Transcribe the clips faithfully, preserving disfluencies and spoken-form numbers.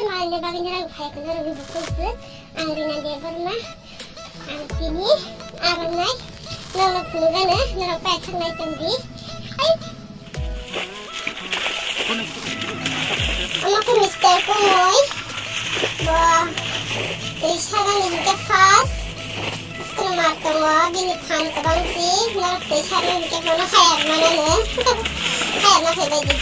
Malai bagwi norok phai khwna rwgwi bukhuk se. Ang Rina Debbarma. Ang tini aram nai. Norok phunugano, norok paithak nai tongdi. Ai. Omo khe Mister Kumui. Bo twi sagani hwnkhe first. School mar tongo, bini phan kwbang si. Norok twi sagani hwnkhe bono hayar manano. Hayar ma phaibaidi.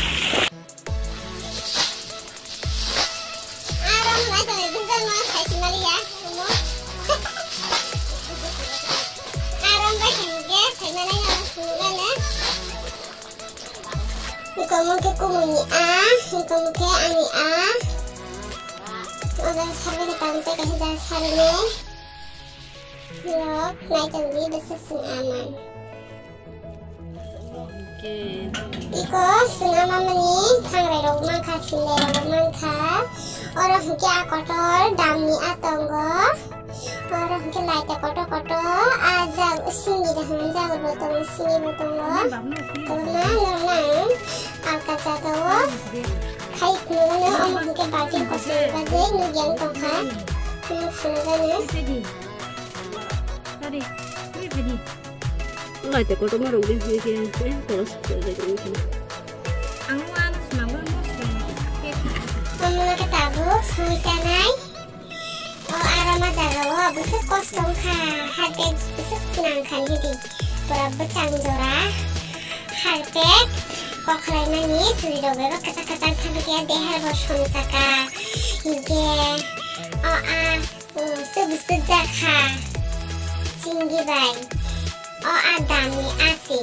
Aram bai tongwi gunjal ma sai sinaliya. Aram bai tongwi ge sai manai ang sungane. Iko mungke kumuni a, iko mungke ani a. Oda sarbe ni tangte kahe da sarbe. Lok nai tongwi bwswk sung aman. Iko swnam amani thangrai rok mankha, sinlai rok mankha. Oro hwnkhe a kotor damni a tongo. Oro hwnkhe laita kotor kotor a jag simi da hwn jaga bo tongo, simi bo tongo. Kwbangma nornang alka jagao khai phunugano omo hwnkhe balti kotor bade nukya wng tongkha. Nung phunugano. Laita kotorma rok di hwnwi khe, eh, koros khe. Ang ano swnamwi mosla. Omo khe tabuk songwi chanai. O aram jagao bwswk kosto wngkha, harpet bwswk nangkha hidi. Pura bwchang jora harpet koklaimani churi rok bai kwchak kwchak thangkhe deher bo somsaka. Hinkhe o a Bwswk bwswk jakha chingdi bai. O a damni asi.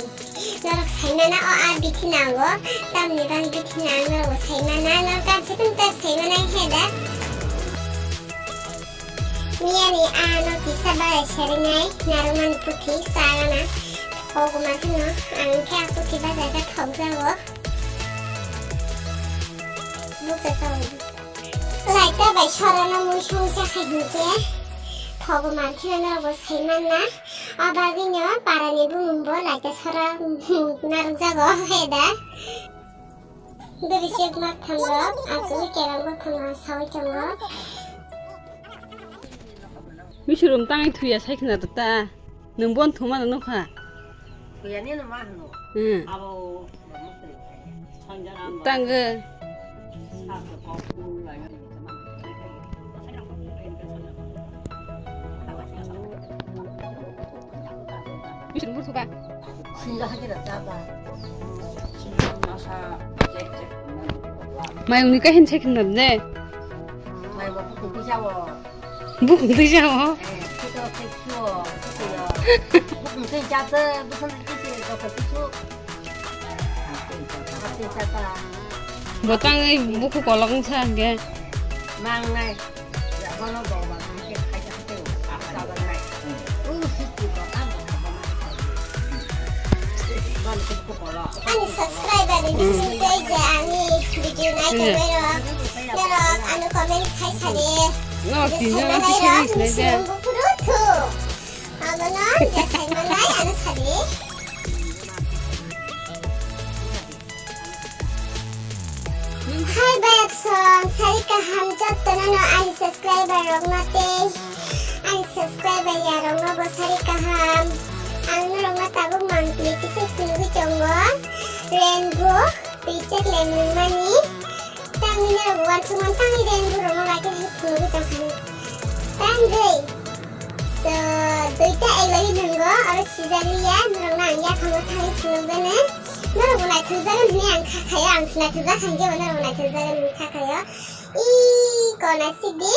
Norok saimana o a bithi nango. Tamni bang bithi nang norok saimana. Norok kansi tun ta saimana he da. Miyani a no kisa bai seringai narumani puthi sagana. Thogma kheno ang khe a puthi bajaga thokjago. Bukcha sawi. Laita bai sorana mui songsa khai hinkhe thogo manthina norokbo sai manna. A bagwino parani bumungbo laita sora narwkjago he da. Bwrwi se mak thango, aswk kerango thango, sawi thango. Misurum tangwi thuya sai khna ta. Nwng bon thumano nukha? Thuyani no ma hwno. Hmm. Abo Tangwi. Bisin bursuka. Singa hakira taba. Mayungni kahin check hwnna de. Mayungni kahin check hwnna de. Bukhuk twi sa o. Bukhuk twi sa o. Bo tangwi bukhuk kolok wngsa hwnkhe. Mangnai. Ani subscriber ni bising tei je ani video nai tongwi rok, norok ano comment khai sadi. No, je tinjana saimannai rok, bisingo ni sini buphuru thu. Abono je saimanai ano sadi. Hai bayapson, sari kaham jottono no ani subscriber rokno tei ani subscriber ya rokno bo sari kaham. Ang norokno tabuk mangpili kisa phunugwi tongo. Rainbow tei chekle nungmani. Tangwi norok uansukmani tangwi rainbow rokno bai khe phunugwi tongkha. Tangwi. So, duita eklogwi nungo, oro sijak liya, norokno ang yakhango thangwi phunukgwino. Norokbo naithokjago hwnwi ang kha khaio, ang se naithokjak hwnkhe bo norokbo naithokjago hwnwi kha khaio. Ii, kona sidi.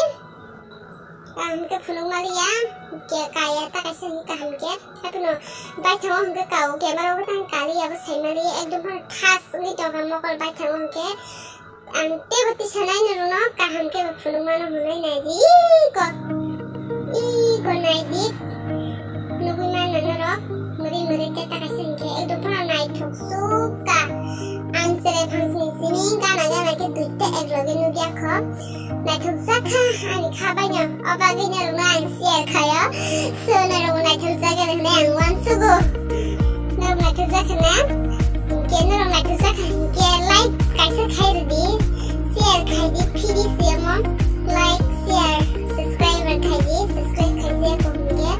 Kaham khe phunukma liya, ke kaya ta kaisa hwnwi kaham khe. Haphano baithango hwnkhe kao camera o tang kaliya bo saimaliya, ekdom phano thas wngwi tongkha mokol baithango hwnkhe. Ang teibo tisa nai norokno kaham khe bo phunukmano hwnwi nai di. Iko, iko nai di. Nugwi mano norok, mwrwi mwrwi tei ta kaisa hwnkhe ekdom phano naithok sukha. Ang cherai phangsni simi gana gana khe duita ekloge nukya kho. Naithok jakha ani kha baino, o bagwi norokno ang share khaio. So norokbo naithok jakha hwnwi ang uansugo. Norok naithok jakha na? Hinkhe norok naithok jakha hinkhe like kaisa khai rwdi. Share khai di, free se omo. Like, share, subscribe khai di, subscribe khai se ko hwnkhe.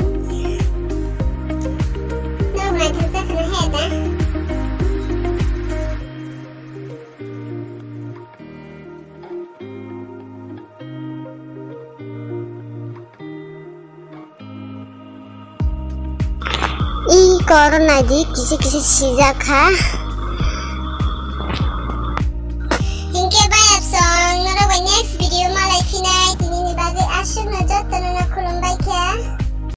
Norok naithok jak khna he da. I koro naidi kisa kisa sijak kha.